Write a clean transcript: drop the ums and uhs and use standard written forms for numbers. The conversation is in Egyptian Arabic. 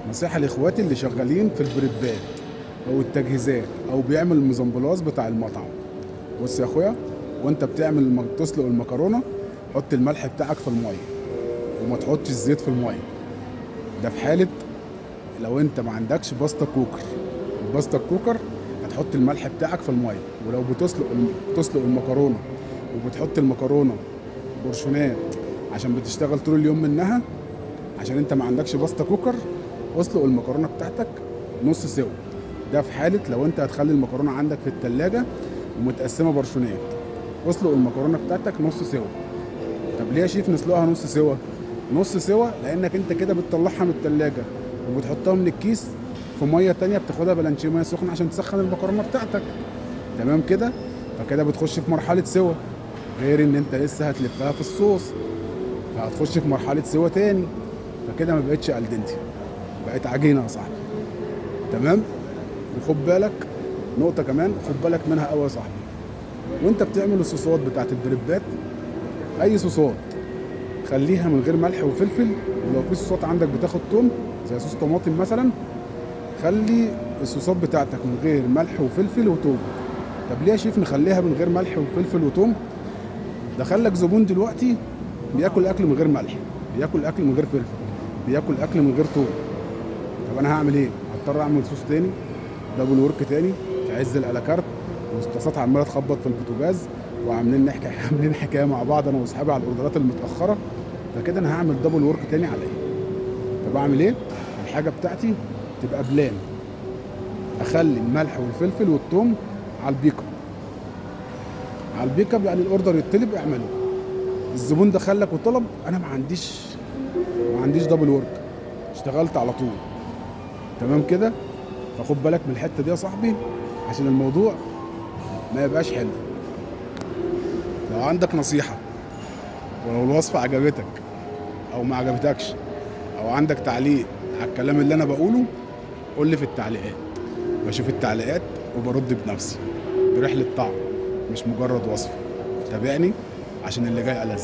نصيحة لاخواتي اللي شغالين في ال prep ات او التجهيزات او بيعمل ال mise en place بتاع المطعم. بص يا اخويا، وانت بتعمل تسلق المكرونه، حط الملح بتاعك في المية وما تحطش الزيت في المية. ده في حاله لو انت ما عندكش pasta cooker. ال pasta cooker هتحط الملح بتاعك في المية، ولو بتسلق المكرونه وبتحط المكرونه portion ات عشان بتشتغل طول اليوم منها، عشان انت ما عندكش pasta cooker، اسلق المكرونه بتاعتك نص سوا. ده في حاله لو انت هتخلي المكرونه عندك في التلاجة ومتقسمه portion ات، اسلق المكرونه بتاعتك نص سوا. طب ليه يا شيف نسلقها نص سوا؟ نص سوا لانك انت كده بتطلعها من التلاجة وبتحطها من الكيس في مية تانية، بتاخدها بلانشيه مية سخنة عشان تسخن المكرونه بتاعتك، تمام كده؟ فكده بتخش في مرحلة سوا، غير ان انت لسه هتلفها في الصوص، فهتخش في مرحلة سوا تاني. فكده ما بقتش al dente، بقت عجينه يا صاحبي، تمام؟ وخد بالك نقطة كمان، خد بالك منها قوي يا صاحبي، وانت بتعمل الصوصات بتاعت ال prep ات، اي صوصات خليها من غير ملح وفلفل. ولو في صوصات عندك بتاخد توم زي صوص طماطم مثلا، خلي الصوصات بتاعتك من غير ملح وفلفل وتوم. طب ليه يا شيف نخليها من غير ملح وفلفل وتوم؟ دخلك زبون دلوقتي بياكل اكل من غير ملح، بياكل اكل من غير فلفل، بياكل اكل من غير توم. طب انا هعمل ايه؟ هضطر اعمل صوص تاني، double work تاني في عز ال à la carte، والطاسات عماله تخبط في البوتاجاز، وعاملين نحكي عاملين حكاية مع بعض انا واصحابي على ال order ات المتاخرة. فكده انا هعمل double work تاني عليا. طب اعمل ايه؟ الحاجة بتاعتي تبقى plain، اخلي الملح والفلفل والثوم على ال pick up، على ال pick up، يعني ال order يطلب اعمله. الزبون دخلك وطلب، انا ما عنديش double work، اشتغلت على طول، تمام كده؟ فخد بالك من الحتة دي يا صاحبي عشان الموضوع ما يبقاش حلو. لو عندك نصيحة، ولو الوصفة عجبتك او ما عجبتكش، او عندك تعليق على الكلام اللي انا بقوله، قول لي في التعليقات. بشوف التعليقات وبرد بنفسي. برحله طعم مش مجرد وصفه. تابعني عشان اللي جاي ألذ.